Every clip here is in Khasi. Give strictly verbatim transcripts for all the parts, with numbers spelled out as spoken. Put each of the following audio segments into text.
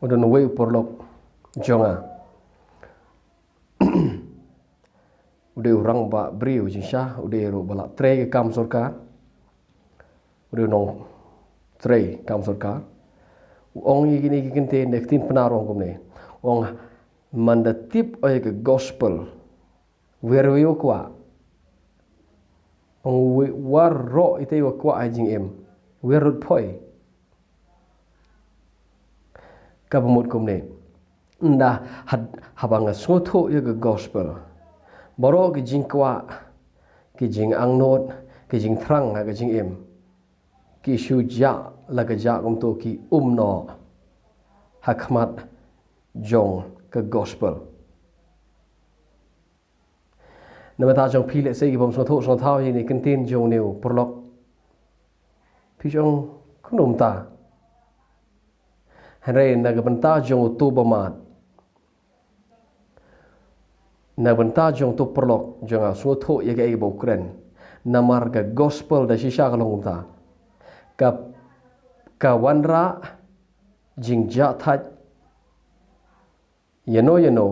U don uwei u paralok jong nga. U dei u rangbah briew jingshisha, u dei ruh ba la trei ka kam sorkar. U dei u nongtrei kam sorkar. U ong ïa kine ki kyntien, ne ktien Pnar u ong kumne. U ong, man da tip ïa ka gospel, wer wei u kwah. Ong, wer, waroh ite u kwah ha jingim. Wer rut poi. Kaba mut kumne. Nda had, haba nga sngewthuh ïa ka gospel, baroh ki jingkwah, ki jingangnud, ki jingthrang ha ka jingim, ki shu jah la ka jah kumto, ki um noh ha khmat jong ka gospel. Na bynta jong phi lehse ki bym sngewthuh sngewthaw ïa kine ki kyntien jong une u paralok, phi ong kumno mynta. Hynrei na ka bynta jong uto ba mad, na ka bynta jong uto paralok jong nga, sngewthuh ïa kaei ba u kren. Namar ka gospel da shisha ka long kumta. Ka, ka wanrah jingjahthait ïano ïano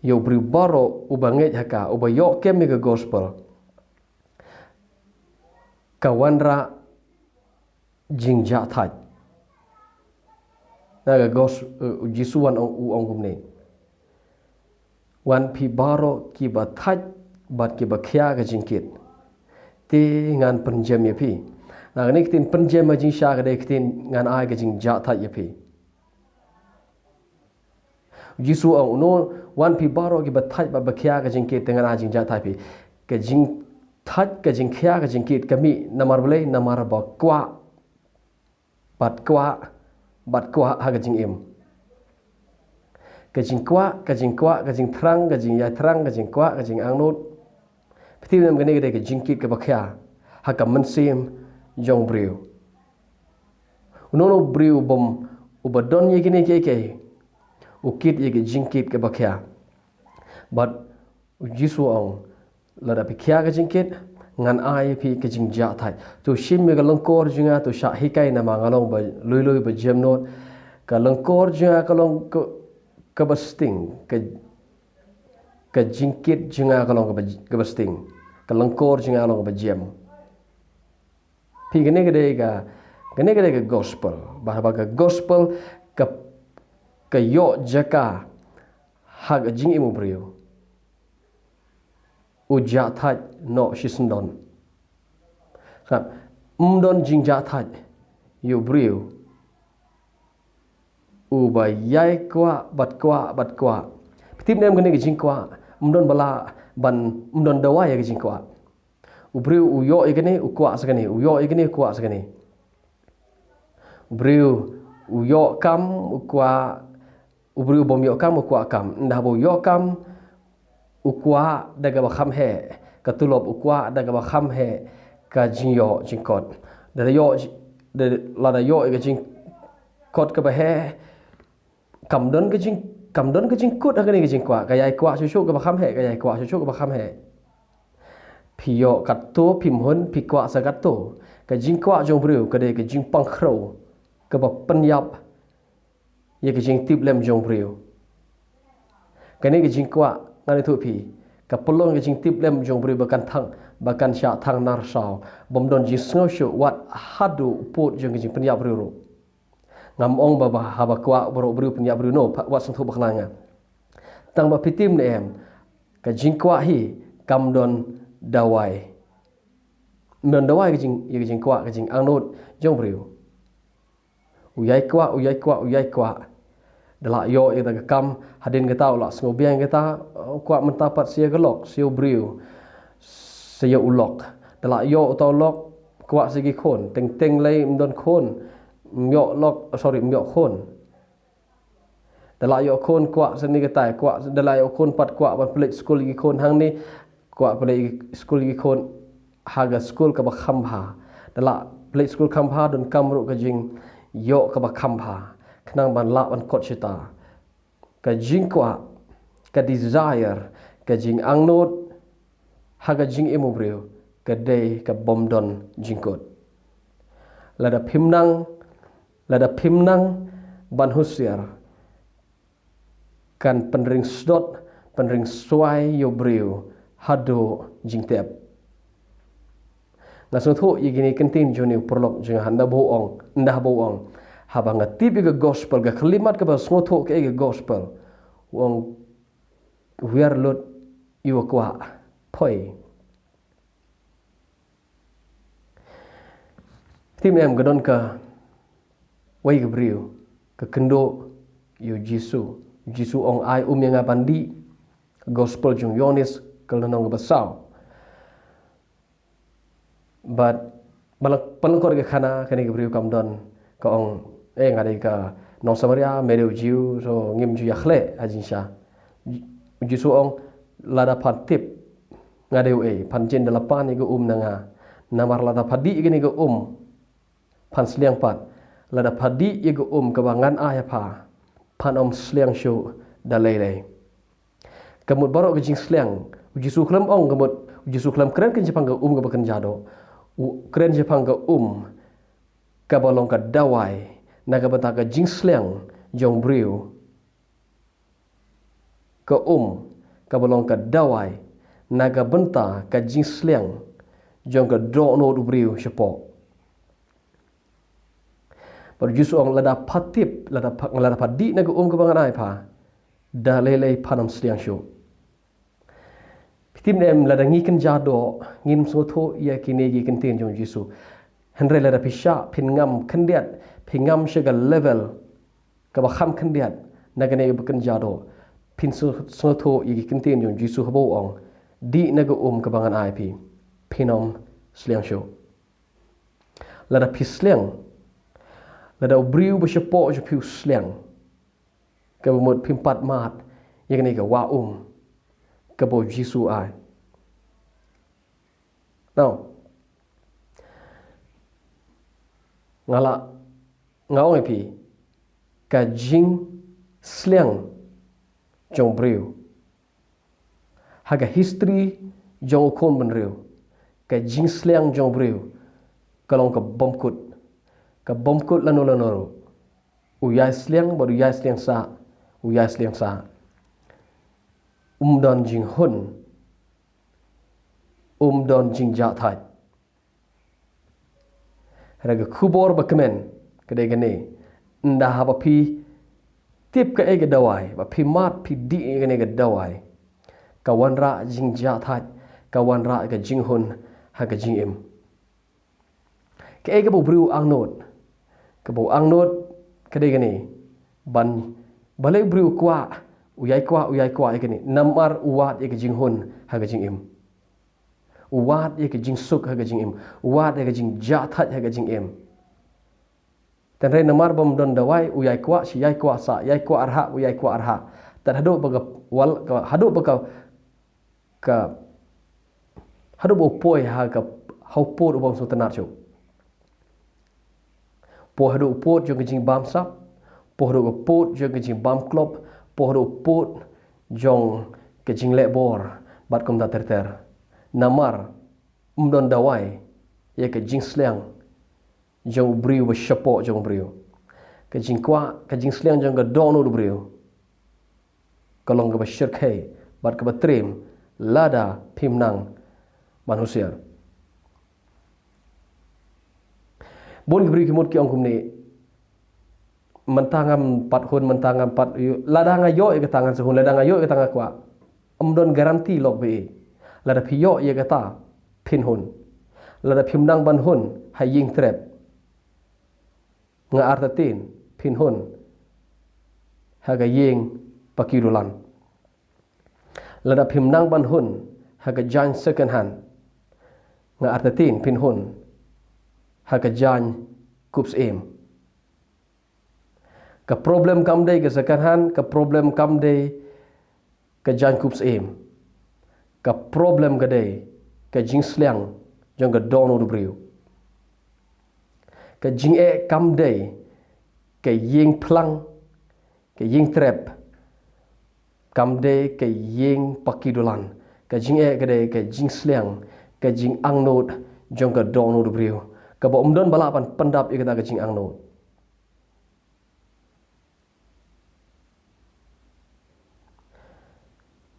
ïa u briew baroh uba ngeit ha ka, uba ïoh kem ïa ka gospel. Ka wanrah jingjahthait. Na ka gos-, eh, u Jisu u ong, u ong kumne. Wan phi baroh kiba thait bad kiba khia ka jingkit, te ngan pynjem ïa phi. Na kane ka ktien pynjem ha jingshisha ka dei ka ktien ngan ai ka jingjahthait ïa phi. U Jisu u ong, uno, wan phi baroh kiba thait bad ba khia ka jingkit, te ngan ai jingjahthait phi. Ka jingthait, ka jingkhia ka jingkit ka mih namar balei? Namar ba kwah bad kwah bad kwah ha ka jingim. Ka jingkwah, ka jingkwah, ka jingthrang, ka jingïathrang, ka jingkwah, ka jingangnud. Phi tip ne em, kane ka dei ka jingkit kaba khia ha ka mynsiem jong u briew. Uno uno u briew u bym, uba don ïa kine kiei kiei, u kit ïa ka jingkit kaba khia. Bad u Jisu u ong, lada phi khia ka jingkit, ngan ai ïa phi ka jingjahthait. To shim ïa ka lyngkor jong nga, to shah hikai, namar nga long ba lui lui, ba jemnud. Ka lyngkor jong nga ka long ka, kaba sting, ka, ka jingkit jong nga ka long kaba, kaba sting. Ka lyngkor jong nga ka long kaba jem. Phi, kane ka dei ka, kane ka dei ka gospel. Ba, ba ka gospel ka, ka ïoh jaka ha ka jingim u briew, u jahthait noh shisyndon. Ym don jingjahthait ïa u briew uba ïai kwah bad kwah bad kwah. Phi tip ne em, kane ka jingkwah ym don ba lah ban, ym don dawai ïa ka jingkwah. U briew u ïoh ïa kane, u kwah sa kane, u ïoh ïa kane, u kwah sa kane. U briew u ïoh kam, u kwah, u briew bym ïoh kam, u kwah kam. Nda haba u ïoh kam, u kwah da kaba kham heh ka tulop, u kwah da kaba kham heh ka jingïoh jingkot. Da ïoh ji-, da, lada ïoh ïa ka jingkot kaba heh, kam don ka jing, kam don ka jingkut ha kane ka jingkwah. Ka ïai kwah shuh shuh kaba kham heh, ka ïai kwah shuh shuh kaba kham heh. Phi ïoh katto, phim hun, phi kwah sa katto. Ka jingkwah jong u briew ka dei ka jingpang khrew kaba pynïap ïa ka jingtiplem jong u briew. Kane ka jingkwah, ngan ïathuh phi, ka pynlong ka jingtiplem jong u briew ba kan thang, ba kan shah thang nar saw, bym don jingsngew shuh wat haduh u pud jong ka jingpynïap briew ruh. Ngam ong ba, ba haba kwah baroh briew pynïap briew, no, pha-, wat sngewthuh bakla nga. Tang ba phi tip ne em, ka jingkwah hi kam don dawai. Ym don dawai ka jing, ïa ka jingkwah, ka jingangnud jong u briew. U ïai kwah, u ïai kwah, u ïai kwah. Da la ïoh ïa ka kam, hadien kata u la sngewbiang ïa kata, u kwah mynta pat sa ïa ka lok, sa ïa u briew, sa ïa u lok. Da la ïoh uta u lok, kwah sa ïa ki khun, teng teng lei ym don khun, ym ïoh lok, sorry, ym ïoh khun. Da la ïoh khun kwah sa ne katai, kwah, da la ïoh khun pat kwah ban pynleit skul ïa ki khun hangne, kwah pynleit skul ïa ki khun ha ka skul kaba kham bha. Da la pynleit skul kham bha, donkam ruh ka jingïoh kaba kham bha khnang ban lah ban kot shata. Ka jingkwah, ka desire, ka jingangnud ha ka jingim u briew ka dei ka bym don jingkut. Lada phim nang Lada phim nang ban husiar, kan pynring sdot, pynring swai ïa u briew haduh jingtep. Nga sngewthuh ïa kine ki ktien jong une u paralok jong nga, haba u ong, haba u ong, haba nga tip ïa ka gospel, ka khyllipmat kaba sngewthuh kaei ka gospel, u ong, wiar lut ïa u kwah, poi. Tim em, ka don kawei ka briew ka kynduh ïa u Jisu. U Jisu u ong, ai um ïa nga ban dih. Gospel jong u Ïoannis, ka lynnong kaba saw. Bad ba la pynlyngkot ïa ka khana, kane ka briew kam don, ka ong, eh, nga dei ka nong Samaria, me dei u Jiw, so ngim ju ïakhleh ha jingshisha. U Jisu u ong, lada phan tip nga dei uei, phan jin da la pan ïa ka um na nga. Namar lada pha dih ïa kane ka um, phan sliang pat. Lada pha dih ïa ka um kaba ngan ai ha pha, phan ym sliang shuh da lei lei. Ka mut baroh ka jingsliang, u Jisu khlem ong, ka mut u Jisu khlem kren khnang shaphang ka um kaba kynja doh. U kren shaphang ka um kaba long ka dawai na ka bynta ka jingsliang jong u briew. Ka um kaba long ka dawai na ka bynta ka jingsliang jong ka dohnud u briew shapoh. Bad u Jisu u ong, lada pha tip, lada pha, lada pha dih na ka um kaba ngan ai pha, da lei lei phan ym sliang shuh. Tim em, lada ngi kynja doh, ngin sngewthuh ïa kine ki ktien jong u Jisu. Hynrei lada phi shah phin ngam khyndiat, phi ngam sha ka level kaba kham khyndiat na kane kaba kynja doh, phin sngewthuh ïa ki ktien jong u Jisu haba u ong, dih na ka um kaba ngan ai phi, phin ym sliang shuh. Lada phi sliang, lada u briew ba shapoh jong phi u sliang, kaba mut phim pat mad ïa kane ka wah um kaba u Jisu u ai. Now, nga la, nga ong ïa phi, ka jingsliang jong u briew, ha ka history jong u khun bynriew, ka jingsliang jong u briew ka long ka bym kut, ka bym kut lano lano ruh. U ïai sliang bad u ïai sliang sah, u ïai sliang sah. Um don jinghun, um don jingjahthait. Hynrei ka khubor ba kmen ka dei kane, ynda haba phi tip kaei ka dawai, ba phi mad phi dih ïa kane ka dawai, ka wanrah jingjahthait, ka wanrah ka jinghun ha ka jingim. Kaei kaba u briew u angnud? Kaba u angnud ka dei kane, ban, balei u briew u kwah, u ïai kwah, u ïai kwah ïa kane? Namar u wad ïa ka jinghun ha ka jingim. U wad ïa ka jingsuk ha ka jingim. U wad ïa ka jingjahthait ha ka jingim. Tang hynrei namar bym don dawai, u ïai kwah shi ïai kwah sah, ïai kwah arhah, u ïai kwah arhah. Tad haduh ba ka, wal, ka, haduh ba ka, ka, haduh ba u poi ha ka, ha u pud u bym sngewtynnad shuh. Poi haduh u pud jong ka jingbamsap, poi haduh ka pud jong ka jingbamklop, poi haduh u pud jong ka jingleh bor bad kumta ter ter. Namar um don dawai ïa ka jingsliang jong u briew ba shapoh jong u briew. Ka jingkwah, ka jingsliang jong ka dohnud u briew ka long kaba shyrkhei bad kaba triem lada phim nang ban husiar. Bun ki briew ki mut ki ong kumne, mynta ngam pat hun, mynta ngam pat ïoh, lada nga ïoh ïa kata ngan sa hun, lada nga ïoh ïa kata nga kwah. Ym don guarantee lok ba ei. Lada phi ïoh ïa kata phin hun. Lada phim nang ban hun ha ïing trep, nga artatien phin hun ha ka ïing paki dulan. Lada phim nang ban hun ha ka jaiñ second hand, nga artatien phin hun ha ka jaiñ kup syiem. Ka problem kam dei ka second hand, ka problem kam dei ka jaiñ kup syiem. Ka problem ka dei ka jingsliang jong ka dohnud u briew. Ka jingeh kam dei ka ïing phlang, ka ïing trep, kam dei ka ïing paki dulan. Ka jingeh ka dei ka jingsliang, ka jingangnud jong ka dohnud u briew, kaba um don ba lah ban pyndap ïa kata ka jingangnud.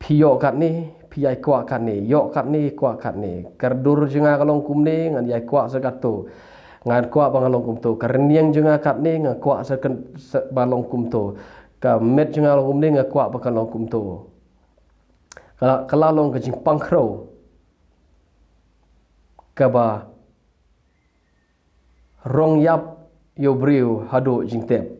Phi ïoh katne, phi ïai kwah katne, ïoh katne, kwah katne. Ka dur jong nga ka long kumne, ngan ïai kwah sa katto. Ngan kwah ba nga long kumto. Ka rynïeng jong nga katne, ngan kwah sa kan, sa, ba long kumto. Ka met jong nga long kumne, ngan kwah ba kan long kumto. Ka, ka la long ka jingpang khrew kaba rong ïap ïa u briew haduh jingtep.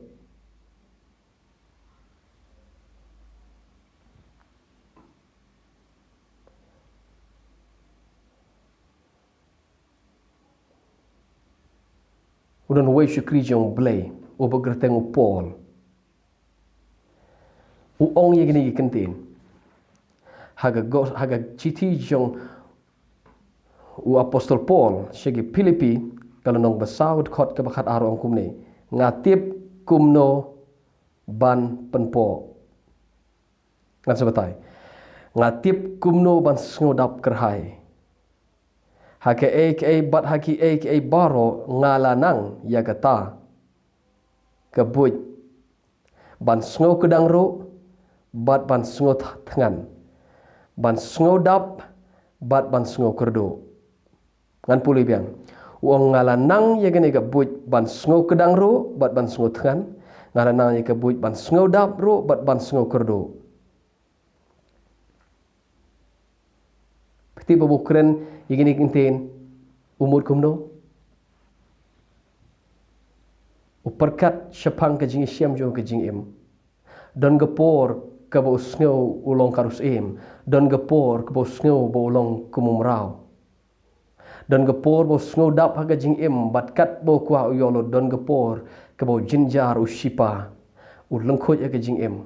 U don uwei u shakri jong U Blei, uba kyrteng u Paul. U ong ïa kine ki kyntien. Ha ka go-, ha ka shithi jong u apostol Paul sha ki Philippi, ka lynnong ba saw, dkhot kaba khatar, u ong kumne: Nga tip kumno ban pynpoh. Ngan sa batai. Nga tip kumno ban sngewdap kyrhai. Ha kaei kaei bad ha kiei kiei baroh nga la nang ïa kata ka buit ban sngewkdang ruh bad ban sngewthngan, ban sngewdap bad ban sngewkyrduh. Ngan pule biang. U ong, nga la nang ïa kane ka buit ban sngewkdang ruh bad ban sngewthngan. Nga la nang ïa ka buit ban sngewdap ruh bad ban sngewkyrduh. Phi tip ba u kren ïa kine ki kyntien, u mut kumno? U pyrkhat shaphang ka jingshem jong ka jingim. Don ka por kaba u sngew u long kat u syiem. Don ka por kaba u sngew ba u long kum u mraw. Don ka por ba u sngewdap ha ka jingim, bad katba u kwah u ïoh lut. Don ka por kaba u jynjar, u shipa, u lyngkhuid ha ka jingim.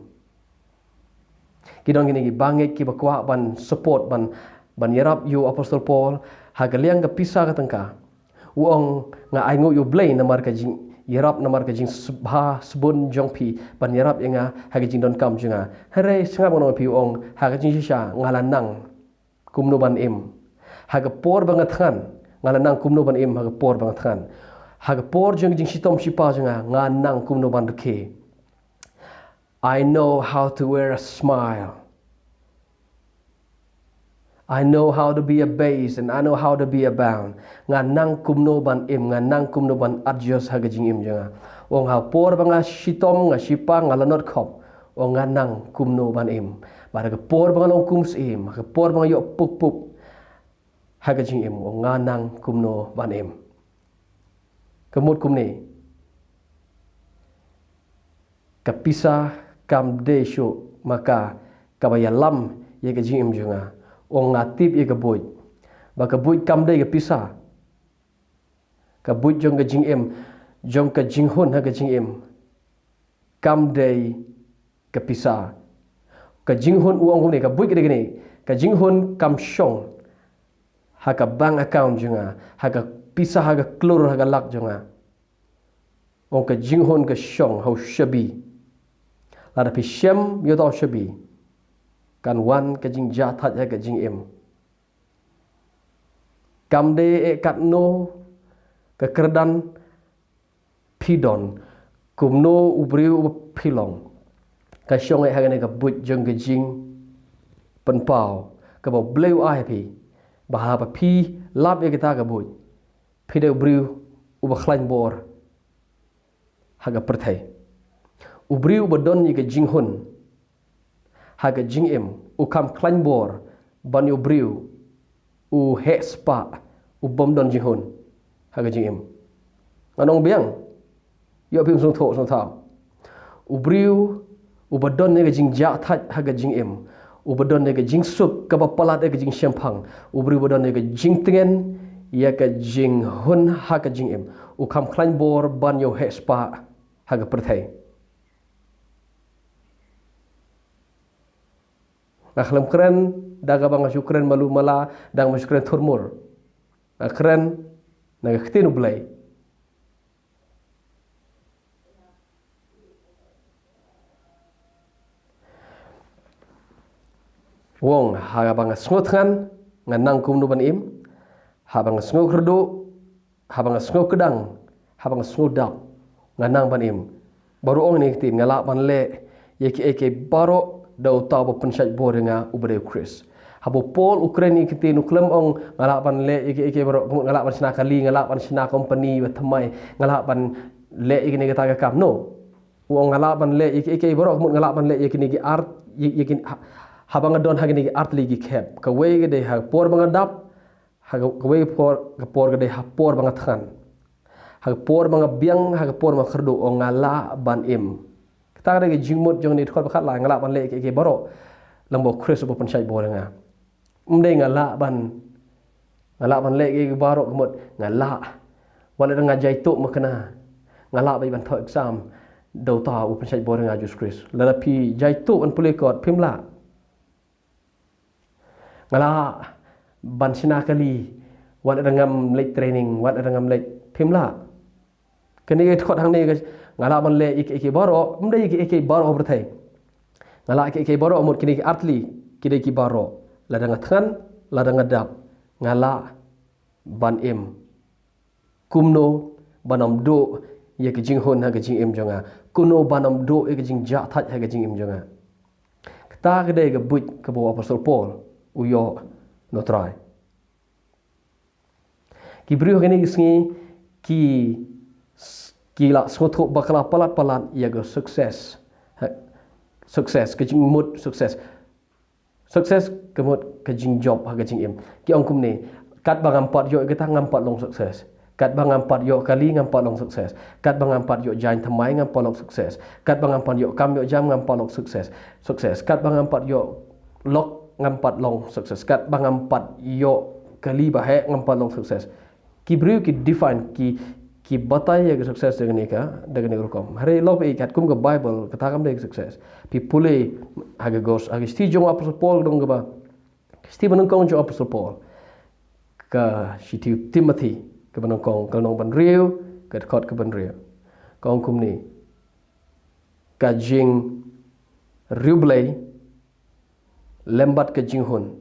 Ki don kine ki bangeit kiba kwah ban support, ban, ban ïarap ïa u apostol Paul ha ka liang ka pisa ka tyngka. U ong, nga ainguh ïa U Blei namar ka jingïarap, namar ka jingsngewbha sbun jong phi ban ïarap ïa nga ha ka jingdonkam jong nga. Hynrei sngap, ngan ong ïa phi, u ong, ha ka jingshisha nga la nang kumno ban im. Ha ka por ba nga thngan, nga la nang kumno ban im ha ka por ba nga thngan. Ha ka por jong ka jingshitom shipa jong nga, nga nang kumno ban rkhie. I know how to wear a smile. I know how to be abased and I know how to be abound. Nga nang kumno ban im, nga nang kumno ban adjust ha ka jingim jong nga. U ong, ha ka por ba nga shitom, nga shipa, nga lanot khop, u ong, nga nang kumno ban im. Bad ha ka por ba nga long kum u syiem, ha ka por ba nga ïoh pup pup ha ka jingim, u ong, nga nang kumno ban im. Ka mut kumne. Ka pisa kam dei shuh ma ka kaba ïalam ïa ka jingim jong nga. U ong, nga tip ïa ka buit. Ba ka buit kam dei ka pisa. Ka buit jong ka jingim, jong ka jinghun ha ka jingim, kam dei ka pisa. Ka jinghun, u ong kumne, ka buit ka dei kane. Ka jinghun kam shong ha ka bank account jong nga, ha ka pisa, ha ka klur, ha ka lak jong nga. U ong, ka jinghun ka shong ha u shabi. Lada phi shem ïa uta u shabi, kan wan ka jingjahthait ha ka jingim. Kam dei eh katno ka kyrdan phi don, kumno u briew uba phi long, ka shong eh ha kane ka buit jong ka jingpynpaw kaba U Blei u ai ha phi, ba haba phi lap ïa kata ka buit, phi dei u briew uba khlaiñ bor ha ka pyrthei. U briew uba don ïa ka jinghun ha ka jingim, u kham khlaiñ bor ban ïa u briew u heh spah, u bym don jinghun ha ka jingim. Ngan ong biang, ïoh phi sngewthuh, sngewthuh. U briew uba don ïa ka jingjahthait ha ka jingim, uba don ïa ka jingsuk kaba palat ïa ka jingshemphang, u briew uba don ïa ka jingtngen ïa ka jinghun ha ka jingim, u kham khlaiñ bor ban ïa u heh spah ha ka pyrthei. Nga khlem kren da kaba nga shu kren malu mala, da nga shu kren thurmur. Nga kren na ka ktien U Blei. U ong, haba nga sngewthngan, nga nang kumno ban im. Haba nga sngewkyrduh, haba nga sngewkdang, haba nga sngewdap, nga nang ban im. Baroh u ong ïa kine ki ktien, nga lah ban leh ïa kiei kiei baroh da uta uba pynshait bor ïa nga uba dei u Khrist. Haba u Paul u kren ïa ki ktien u khlem ong nga lah ban leh ïa ki, ïa ki baroh, nga lah ban shna kali, nga lah ban shna company ba thymmai, nga lah ban leh ïa kine kita ki kam. No. U ong nga lah ban leh ïa ki, ïa ki baroh, nga lah ban leh ïa kine ki ar, ïa, ïa kine, ha-, haba nga don ha kine ki artylli ki khep. Kawei ka dei ha ka por ba nga dap, ha ka, kawei ka por, ka por ka dei ha por ba nga thngan. Ha ka por ba nga biang, ha ka por ba nga kyrduh, ong nga lah ban im. Kata ka dei ka jingmut jong une u dkhot ba khatlai, nga lah ban leh ïa ki, ïa ki baroh lyngba u Khrist uba pynshait bor ïa nga. Ym dei nga lah ban, nga lah ban leh ïa ki baroh, ka mut nga lah. Wat la nga jai tuh makna, nga lah ban thoh exam da uta uba pynshait bor ïa nga, Jisu Khrist. Lada phi jai tuh ban pule kot, phim lah. Nga lah ban shna kali, wat la ngam leit training, wat la ngam leit, phim lah. Kane ka dkhot hangne ka, nga lah ban leh ïa ki, ïa ki baroh, ym dei ïa ki, ïa ki baroh pyrthei. Nga lah ïa ki, ïa ki baroh, mut kine ki artylli ki dei ki baroh. Lada nga thngan, lada nga dap, nga lah ban im. Kumno ban ym duh ïa ka jinghun ha ka jingim jong nga? Kumno ban ym duh ïa ka jingjahthait ha ka jingim jong nga? Kata ka dei ka buit kaba u Apostol Paul u ïoh na u Trai. Ki briew ha kine ki sngi ki, ki la sngewthuh bakla palat palat ïa ka success. Ha, success, ka jingmut success. Success ka mut ka jingjop ha ka jingim. Ki ong kumne, katba ngam pat ïoh ïa kata ngam pat long success. Katba ngam pat ïoh kali ngam pat long success. Katba ngam pat ïoh jaiñ thymmai ngam pat long success. Katba ngam pat ïoh kam ïoh jam ngam pat long success. Success. Katba ngam pat ïoh lok ngam pat long success. Katba ngam pat ïoh kali ba heh ngam pat long success. Ki briew ki define, ki, ki batai ïa ka success da kane ka, da kane ka rukom. Hynrei lok, eh, katkum ka Bible, kata kam dei ka success. Phi pule ha ka gos, ha ka shithi jong u Apostol Paul dang kaba, ka shithi banyngkong jong u Apostol Paul. Ka shithi u Timothy, kaba nyngkong, ka lynnong ba hynriew, ka dkhot kaba hynriew. Ka ong kumne. Ka jingriewblei lem bad ka jinghun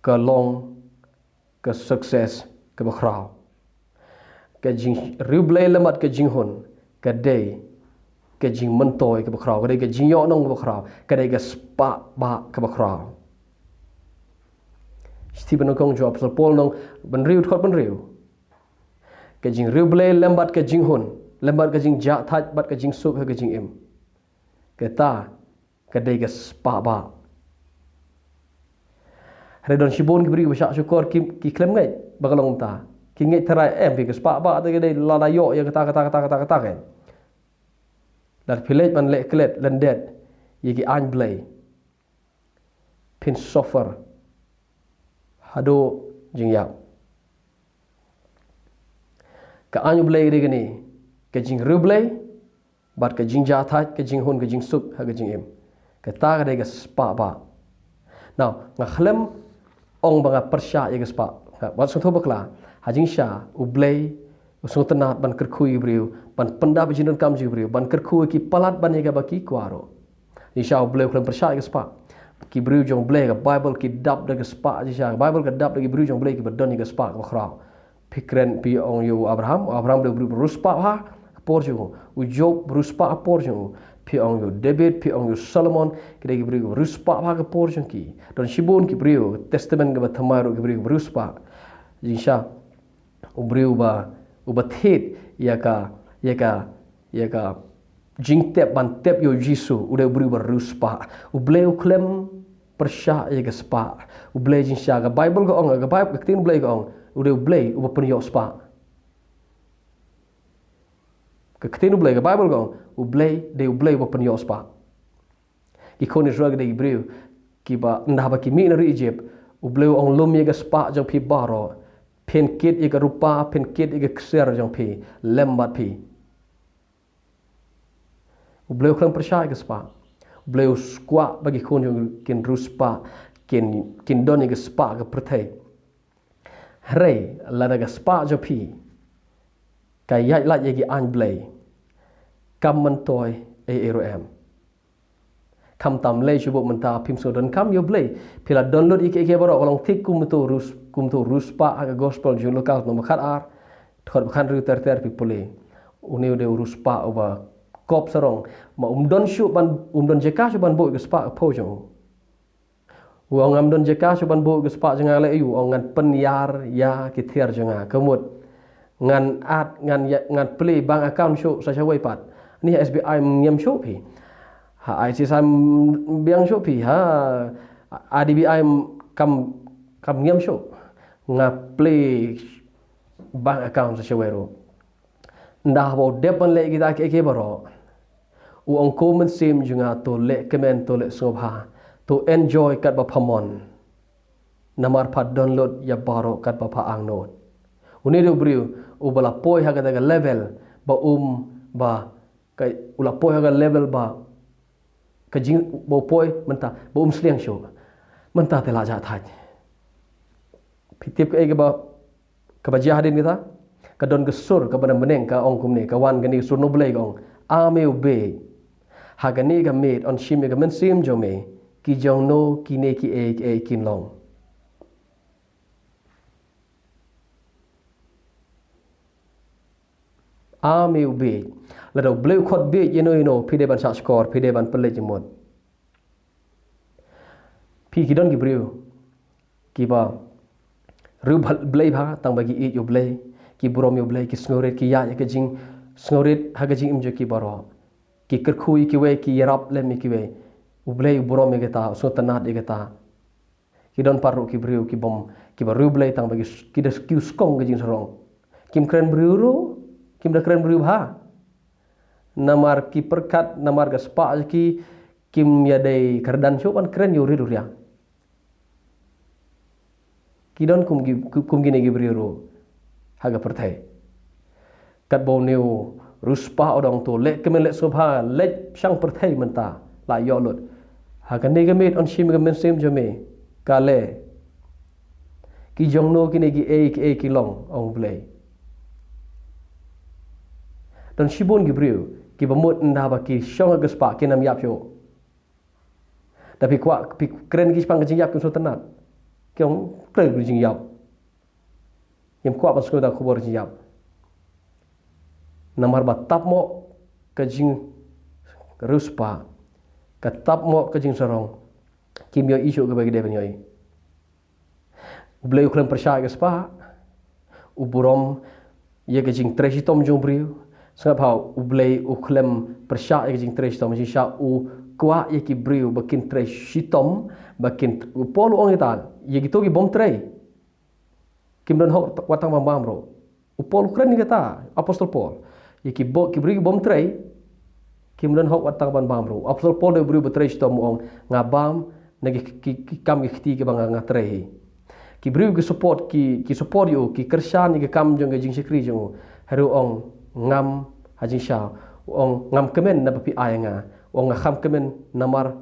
ka long ka success kaba khraw. Ka jingriewblei lem bad ka jinghun ka dei ka jingmyntoi kaba khraw, ka dei ka jingïohnong kaba khraw, ka dei ka spah bah kaba khraw. Shithi banyngkong jong u Apostol Paul lynnong ba hynriew, dkhot ba hynriew. Ka jingriewblei lem bad ka jinghun, lem bad ka jingjahthait bad ka jingsuk ha ka jingim. Kata ka dei ka spah bah. Hynrei don shibun ki briew ba shah shukor ki, ki khlem ngeit ba ka long kumta. Ki ngeit tharai em, phi, ka spah bah te ka dei lada ïoh ïa kata, kata, kata, kata, kata, kan. Lada phi leit ban leh klet lyndet ïa ki aiñ Blei, phin suffer haduh jingïap. Ka aiñ u Blei ka dei kane, ka jingriewblei bad ka jingjahthait, ka jinghun, ka jingsuk ha ka jingim. Kata ka dei ka spah bah. Now, nga khlem ong ba nga pyrshah ïa ka spah. Nga, wat sngewthuh bakla, ha jingshisha u Blei u sngewtynnad ban kyrkhu ïa ki briew, ban pyndap ïa ka jingdonkam jong ki briew, ban kyrkhu ïa ki palat ban ïa kaba ki kwah ruh. Jingshisha u Blei u khlem pyrshah ïa ka spah. Ki briew jong u Blei, ka Bible, ki dap da ka spah jingshisha. Ka Bible ka dap da ki briew jong u Blei kiba don ïa ka spah kaba khraw. Phi kren, phi ong ïa u Abraham, u Abraham u dei u briew ba riewspah ha ka por jong u. U Job riewspah ha ka por jong u. Phi ong ïa u David, phi ong ïa u Solomon, ki dei ki briew ba riewspah ha ka por jong ki. Don shibun ki briew, Testament kaba thymmai ruh ki briew ba riewspah. Jingshisha u briew uba, uba thied ïa ka, ïa ka, ïa ka jingtep ban tep ïa u Jisu, u dei u briew ba riewspah. U Blei u khlem pyrshah ïa ka spah. U Blei jingshisha, ka Bible ka ong, ka Bible, ka ktien u Blei ka ong, u dei u Blei uba pynïoh spah. Ka ktien u Blei, ka Bible ka ong, u Blei dei u Blei uba pynïoh spah. Ki khun Israel ki dei ki briew kiba, ynda ba ki mih na ri Egypt, u Blei u ong lum ïa ka spah jong phi baroh, phin kit ïa ka rupa, phin kit ïa ka ksiar jong phi, lem bad phi. U Blei u khlem pyrshah ïa ka spah. U Blei u kwah ba ki khun jong u kin riewspah, kin, kin don ïa ka spah ka pyrthei. Hynrei lada ka spah jong phi ka ïaid lait ïa ki aiñ Blei, kam myntoi ei ei ruh em. Khamtam lei shuh buh mynta phim sngewdonkam ïa u Blei. Phi la don lut ïa kiei kiei baroh, ka long thik kum uto u riewspah, kum uto u riewspah ha ka gospel jong u Lukas lynnong ba khatar, dkhot ba khathynriew ter ter, phi pule. Une u dei u riewspah uba kop sarong. Ma um don shuh ban, um don jaka shuh ban buh ïa ka spah ka phew jong u. U ong ngam don jaka shuh ban buh ïa ka spah jong nga leh ïa u, u ong ngan pynïar ïa ki tiar jong nga. Ka mut ngan add, ngan ïa, ngan plie bank account shuh sa shawei pat. Ni ha S B I ngam shuh phi. Ha I C I C I biang shuh phi. Ha I D B I kam, kam ngam shuh. Nga plie bank account sa shawei ruh. Nda ba u dep ban leh kita kiei kiei baroh. U ong ko mynsiem jong nga, to leh kmen, to leh sngewbha, to enjoy katba pha mon. Namar pha don lut ïa baroh katba pha angnud. Une u dei u briew uba la poi ha kata ka level ba um, ba ka, u la poi ha ka level ba ka jing, ba u poi mynta ba um sliang shuh. Mynta te la jah thait. Phi tip kaei kaba, kaba jia hadien kita? Ka don ka sur kaba na bneng ka ong kumne, ka wan kane ka sur na U Blei, ka ong: A me u bieit, ha kane ka miet yn shim ïa ka mynsiem jong me, ki jongno kine kiei kiei kin long? A me u bieit. Lada U Blei u khot bieit ïano ïano, phi dei ban shahshkor, phi dei ban pynleit jingmut. Phi, ki don ki briew kiba riewblei bha tang ba ki ïeit ïa U Blei, ki burom ïa U Blei, ki sngewrit, ki ïaid ïa ka jingsngewrit ha ka jingim jong ki baroh. Ki kyrkhu ïa kiwei, ki ïarap lem ïa kiwei. U Blei u burom ïa kata, u sngewtynnad ïa kata. Ki don pat ruh ki briew ki bym, kiba riewblei tang ba ki, ki da, ki skong ka jingsarong. Kim kren briew ruh, kim da kren briew bha. Namar ki pyrkhat, namar ka spah jong ki, kim ïadei kyrdan shuh ban kren ïa u rit u riang. Ki don kum ki, kum kine ki briew ruh ha ka pyrthei. Katba une u riewspah u ong to leh kmen leh sngewbha, leit shang pyrthei mynta, la ïoh lut. Ha kane ka miet yn shim ïa ka mynsiem jong me, ka leh. Ki jongno kine kiei kiei ki long, ong U Blei. Don shibun ki briew kiba mut ynda ba ki shong ha ka spah kin ym ïap shuh. Da phi kwah, phi kren ki shaphang ka jingïap, kim sngewtynnad. Ki ong kren ka jingïap. Kim kwah ban sngewthuh khubor jingïap. Namar ba tap mo ka jingriewspah, ka tap mo ka jingsarong, kim ïohi shuh kaba ki dei ban ïohi. U Blei u khlem pyrshah ïa ka spah, u burom ïa ka jingtrei shitom jong u briew. Sngap bha, U Blei u khlem pyrshah ïa ka jingtrei shitom, shisha u kwah ïa ki briew ba kin trei shitom, ba kin, u Paul u ong ïa kata, ïa kito ki bym trei, kim don hok wat tang ban bam ruh. U Paul u kren ïa kata, Apostol Paul. Ïa ki bo-, ki briew ki bym trei, kim don hok wat tang ban bam ruh. Apostol Paul u dei u briew ba trei shitom, u ong, nga bam na ki, ki, ki kam ki kti kiba nga, nga trei hi. Ki briew ki support, ki, ki support ïa u, ki kyrshan ïa ka kam jong ka jingshakri jong u. Hynrei u ong, ngam, ha jingshisha, u ong, ngam kmen naba phi ai ïa nga. U ong, nga kham kmen namar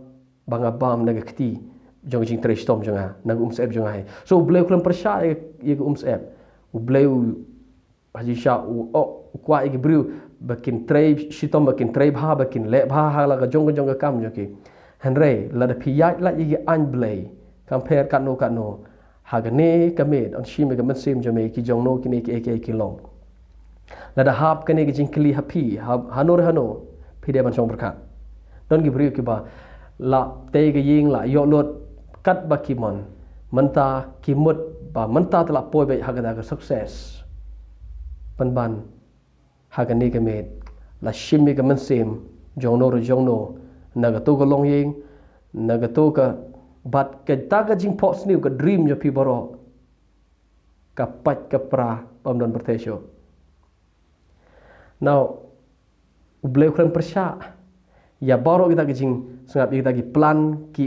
ba nga bam na ka kti jong ka jingtrei shitom jong nga, na ka umsyep jong nga hi. So U Blei u khlem pyrshah ïa, ïa ka umsyep. U Blei u, ha jingshisha u, u kwah ïa ki briew ba kin trei shitom, ba kin trei bha, ba kin leh bha ha la ka jong ka jong ka kam jong ki. Hynrei lada phi ïaid lait ïa ki aiñ Blei, kam pher katno katno, ha kane ka miet yn shim ïa ka mynsiem jong me, ki jongno kine kiei kiei ki long. Lada hap kane ka jingkylli ha phi, ha, hano re hano, phi dei ban shong pyrkhat. Don ki briew kiba la tei ka ïing, la ïoh lut katba ki mon. Mynta ki mut ba mynta te la poi beit ha kata ka success. Pynban ha kane ka miet la shim ïa ka mynsiem jongno re jongno, na kato ka longïing, na kato ka, bad kata ka jingphohsniew, ka dream jong phi baroh ka pait ka pra, bym don pyrthei shuh. Now, U Blei u khlem pyrshah ïa baroh kita ki jingsngap, ïa kita ki plan, ki,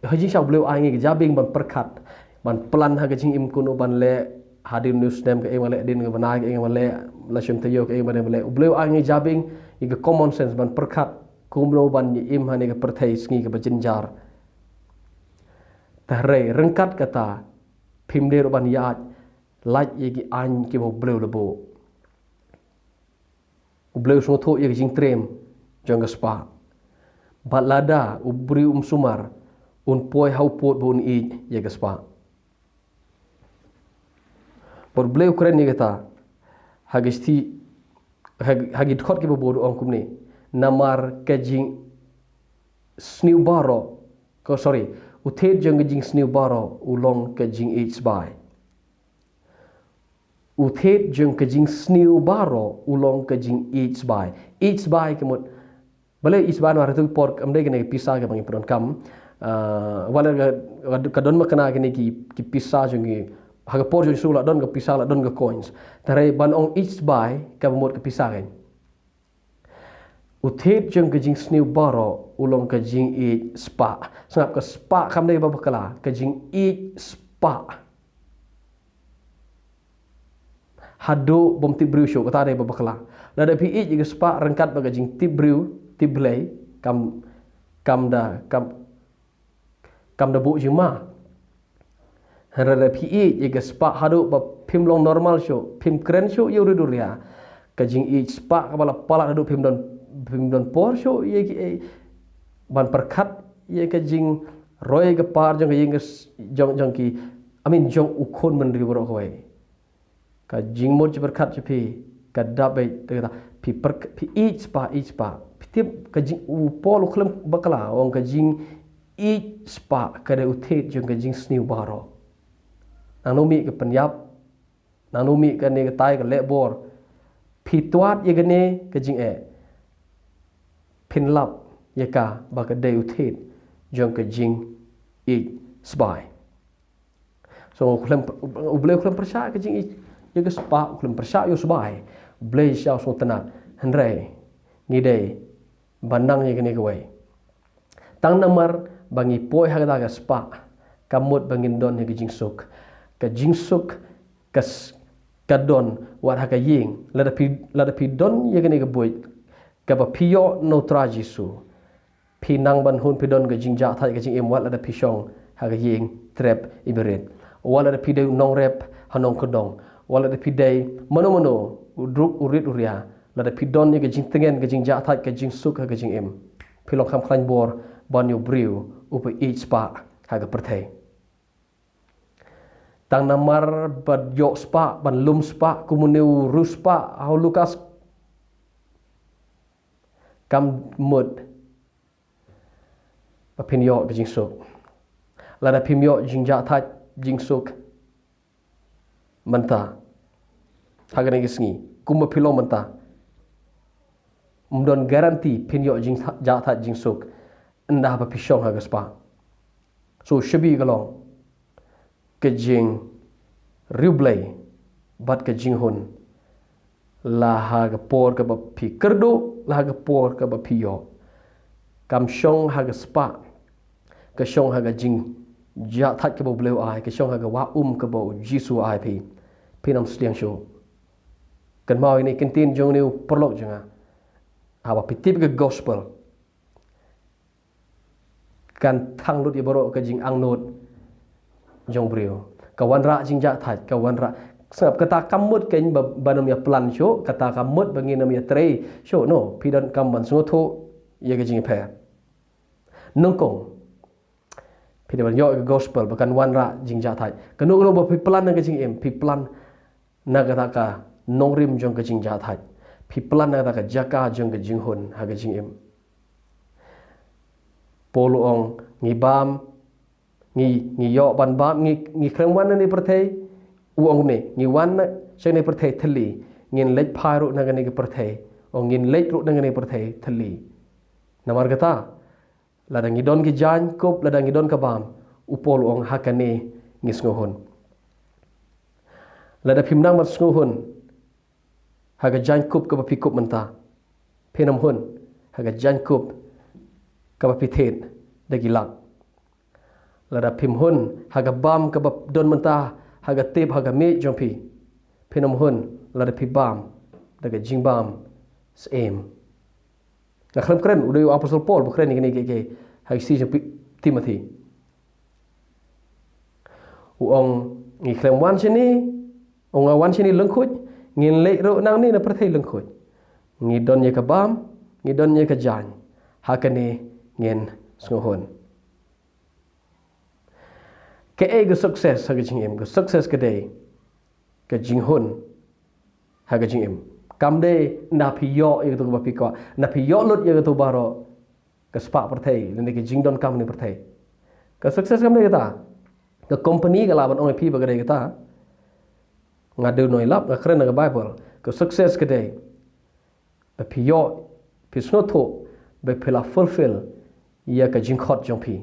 ha jingshisha U Blei u ai ngi ki jabieng ban pyrkhat, ban plan ha ka jingim kumno ban leh, hadien une u snem kaei ban leh, hadien ka bnai kaei ban leh, la shim taïew kaei ban leh. U Blei u ai ngi jabieng, ïa ka common sense ban pyrkhat kumno ban ïa im ha kane ka pyrthei sngi kaba jynjar. Te hynrei ryngkat kata, phim dei ruh ban ïaid lait ïa ki aiñ kiba U Blei u la buh. U Blei u sngewthuh ïa ka jingtriem jong ka spah. Bad lada u briew um sumar, un poi ha u pud ba un ïeit ïa ka spah. Bad U Blei u kren ïa kata ha ki shithi, ha, ha ki dkhot kiba bud, u ong kumne: Namar ka jingsniew baroh, ko, sorry, u thied jong ka jingsniew baroh u long ka jingïeit sbai. U thied jong ka jingsniew baroh u long ka jingïeit sbai. Ïeit sbai ka mut, balei ïeit sbai? Namar ha tu por kam dei kane ka pisa kaba ngi pyndonkam. Ah, wat la ka, ka don ma kane kine ki, ki pisa jong ngi. Ha ka por jong Jisu la don ka pisa, la don ka coins. Te hynrei ban ong ïeit sbai kaba mut ka pisa kan. U thied jong ka jingsniew baroh u long ka jingïeit spah. Sngap, ka spah kam dei ba bakla, ka jingïeit spah. Haduh bym tip briew shuh, kata dei ba bakla. Lada phi ïeit ïa ka spah ryngkat bad ka jingtip briew, tip Blei, kam, kam da, kam, kam da buh jingma. Hynrei lada phi ïeit ïa ka spah haduh ba phim long normal shuh, phim kren shuh ïa u rit u ria, ka jingïeit spah kaba la palat haduh phim don, phim don por shuh ïa ki, eh, ban pyrkhat ïa ka jingroi ka par jong ka ïing ka s-, jong, jong ki, I mean, jong u khun bynriew baroh kawei. Ka jingmut jingpyrkhat jong phi ka dap beit, te kata, phi pyrk-, phi ïeit spah, ïeit spah. Phi tip ka jing, u Paul u khlem bakla, u ong ka jingïeit spah ka dei u thied jong ka jingsniew baroh. Nangno mih ka pynïap, nangno mih kane katai ka leh bor. Phi twad ïa kane ka jingeh, phin lap ïa ka ba ka dei u thied jong ka jingïeit sbai. So, u khlem, u Blei u khlem pyrshah ka jingïeit ïa ka spah, u khlem pyrshah ïa u sbai. U Blei sha u sngewtynnat. Hynrei ngi dei ban nang ïa kane kawei. Tang namar ba ngi poi ha kata ka spah, kam mut ba ngin don ïa ka jingsuk. Ka jingsuk ka s-, ka don wat ha ka ïing. Lada phi, lada phi don ïa kane ka buit kaba phi ïoh na u Trai Jisu, phi nang ban hun phi don ka jingjahthait ka jingim wat lada phi shong ha ka ïing trep ibarit, wat lada phi dei u nongrep ha nongkyndong, wat lada phi dei mano mano, u druk, u rit u ria, lada phi don ïa ka jingtngen, ka jingjahthait, ka jingsuk ha ka jingim, phi long kham khlaiñ bor ban ïa u briew uba ïeit spah ha ka pyrthei. Tang namar ba ïoh spah, ban lum spah, kumne u riewspah ha u Lukas, kam mut ba phin ïoh ka jingsuk. Lada phim ïoh jingjahthait, jingsuk mynta, ha kane ka sngi, kumba phi long mynta, ym don guarantee phin ïoh jingjahthait, jingsuk ynda ba phi shong ha ka spah. So, shibun ka long ka jingriewblei bad ka jinghun, la ha ka por kaba phi kyrduh, la ha ka por kaba phi ïoh. Kam shong ha ka spah, ka shong ha ka jingjahthait kaba u Blei u ai, ka shong ha ka wah um kaba u Jisu u ai phi. Phin ym sliang shuh. Kynmaw ïa kane ka ktien jong une u paralok jong nga. Haba phi tip ka gospel, kan thang lut ïa baroh ka jingangnud jong u briew. Ka wanrah jingjahthait, ka wanrah. Sngap, kata kam mut kein ba, ban ym ïa plan shuh, kata kam mut ba ngin ym ïa trei shuh, no, phi donkam ban sngewthuh ïa ka jingïapher. Nyngkong, phi dei ban ïoh ïa ka gospel ba kan wanrah jingjahthait. Kano kano ba phi plan na ka jingim, phi plan na kata ka nongrim jong ka jingjahthait. Phi plan na kata ka jaka jong ka jinghun ha ka jingim. Paul u ong, ngi bam, ngi, ngi ïoh ban bam, ngi, ngi khlem wan na kane ka pyrthei. U ong ne, ngi wan na, sha kane ka pyrthei thylli, ngin leit phai ruh na kane ka pyrthei. U ong ngin leit ruh na kane ka pyrthei thylli. Namar kata, lada ngi don ki jaiñkup, lada ngi don ka bam, u Paul u ong ha kane ngi sngewhun. Lada phim nang ban sngewhun ha ka jaiñkup kaba phi kup mynta, phin ym hun ha ka jaiñkup kaba phi thied da ki lak. Lada phim hun ha ka bam kaba don mynta ha ka tep, ha ka miej jong phi, phin ym hun lada phi bam da ka jingbam syiem. Nga khlem kren, u dei u apostol Paul ba kren ïa kine kiei kiei ha ki shi jong Pi-, Timothy. U ong, ngi khlem wan shane, u ong, nga wan shane lyngkhuid, ngin leit ruh nangne na pyrthei lyngkhuid. Ngi don ïa ka bam, ngi don ïa ka jaiñ. Ha kane ngin sngewhun. Kaei ka success ha ka jingim? Ka success ka dei ka jinghun ha ka jingim. Kam dei ynda phi ïoh ïa kato kaba phi kwah, ynda phi ïoh lut ïa kato baroh, ka spah pyrthei lane ka jingdonkam ne pyrthei. Ka success kam dei kata. Ka company ka lah ban ong ïa phi ba ka dei kata. Nga dei u nongïalap, nga kren na ka Bible. Ka success ka dei ba phi ïoh, phi sngewthuh ba phi la fulfill ïa ka jingkhot jong phi.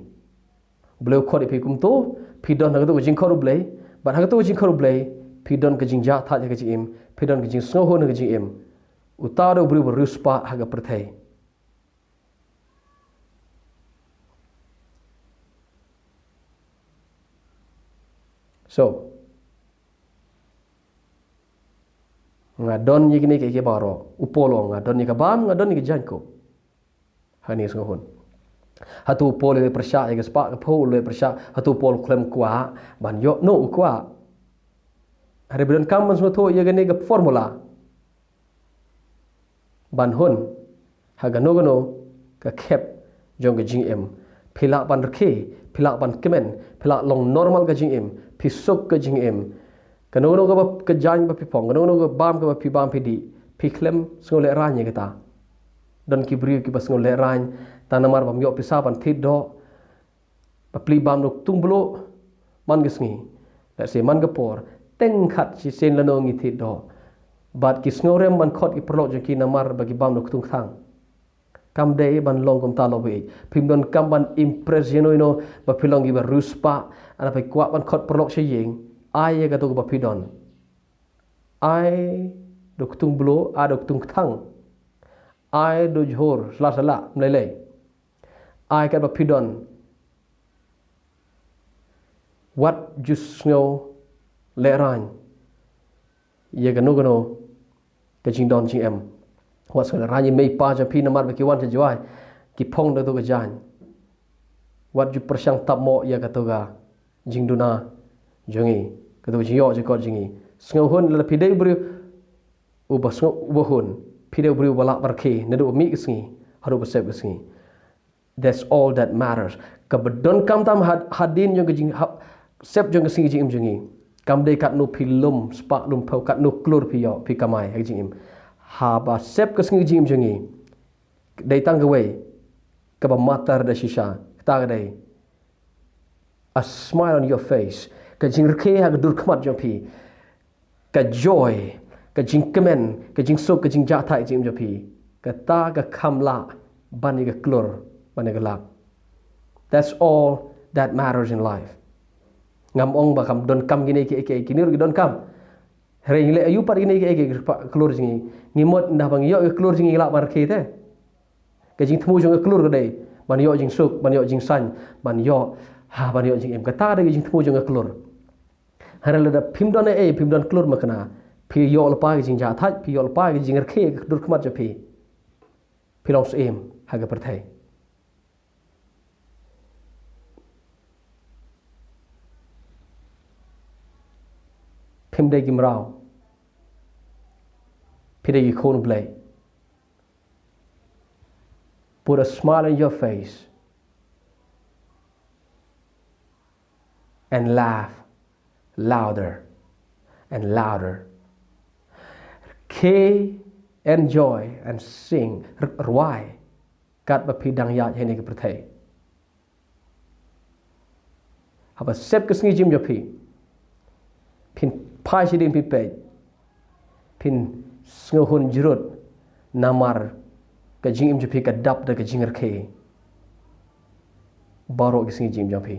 U Blei u khot ïa phi kumto, phi don ha kato ka jingkhot U Blei, bad ha kato ka jingkhot U Blei phi don ka jingjahthait ha ka jingim, phi don ka jingsngewhun ha ka jingim. Uta u dei u briew ba riewspah ha ka pyrthei. So, nga don ïa kine kiei kiei baroh. U Paul u ong, nga don ïa ka bam, nga don ïa ka jaiñkup. Hangne sngewhun. Hato u Paul u la pyrshah ïa ka spah ka phew, u la pyrshah, hato u Paul u khlem kwah ban ïoh? No, u kwah. Hynrei ba donkam ban sngewthuh ïa kane ka formula ban hun ha kano kano ka khep jong ka jingim. Phi lah ban rkhie, phi lah ban kmen, phi lah long normal ka jingim, phi suk ka jingim. Kano kano kaba ka jaiñ ba phi phong, kano kano ka bam kaba phi bam phi dih, phi khlem sngew lehraiñ ïa kata. Don ki briew kiba sngew lehraiñ, tang namar bym ïoh pisa ban thied doh, ba plie bam da u ktung bluh man ka sngi, lehse man ka por, teng khat shisien lano ngi thied doh. Bad ki sngewrem ban khot ki paralok jong ki namar ba ki bam da u ktung kthang. Kam dei ban long kumta, lok baieit. Phim donkam ban impress ïano ïano ba phi long kiba riewspah, hynda phi kwah ban khot paralok sha ïing, ai ïa kato kaba phi don. Ai da u ktung bluh, ai da u ktung kthang. Ai da u jhur sla sla, ym lei lei. Ai katba phi don. Wat ju sngew lehraiñ ïa kano kano ka jingdon jingem. Wat sngew lehraiñ ïa mei pa jong phi namar ba ki wan sha Jowai, ki phong da kato ka jaiñ. Wat ju pyrshang tap mo ïa kato ka jingduna jong ngi, kato ka jingïoh jingkot jong ngi. Sngewhun lada phi dei u briew uba sngew, uba hun, phi dei u briew uba lah ban rkhie naduh ba mih ka sngi haduh ba sep ka sngi. That's all that matters. Kaba donkam tam had-, hadien jong ka jing, ha-, sep jong ka sngi jingim jong ngi, kam dei katno phi lum spah lum phew, katno klur phi ïoh, phi kamai ha ka jingim. Haba sep ka sngi jingim jong ngi, dei tang kawei kaba matter da shisha, kata ka dei a smile on your face, ka jingrkhie ha ka dur khmat jong phi, ka joy, ka jingkmen, ka jingsuk, ka jingjahthait jingim jong phi. Kata ka kham lah ban ïa ka klur, ban ïa ka lak. That's all that matters in life. Ngam ong ba kam donkam kine kiei kiei, kine ruh ki donkam. Hynrei ngi leh aïu pat kine kiei kiei, ka klur jong ngi? Ngi mut ynda ba ngi ïoh ka klur jong ngi, ngi lah ban rkhie te. Ka jingthmu jong ka klur ka dei ban ïoh jingsuk, ban ïoh jingsaiñ, ban ïoh, ha, ban ïoh jingim. Kata ka dei ka jingthmu jong ka klur. Hynrei lada phim don ei ei, phim don klur, ma kane phi ïoh lypa ka jingjahthait, phi ïoh lypa ka jingrkhie ha ka dur khmat jong phi, phi long syiem ha ka pyrthei. Phim dei ki mraw, phi dei ki khun U Blei. Put a smile on your face and laugh louder and louder. Rkhie, enjoy and sing. R-, rwai katba phi dang ïaid hangne ha ka pyrthei. Haba sep ka sngi jingim jong phi, phin phai shadien phi peit, phin sngewhun jrut namar ka jingim jong phi ka dap da ka jingrkhie baroh ki sngi jingim jong phi.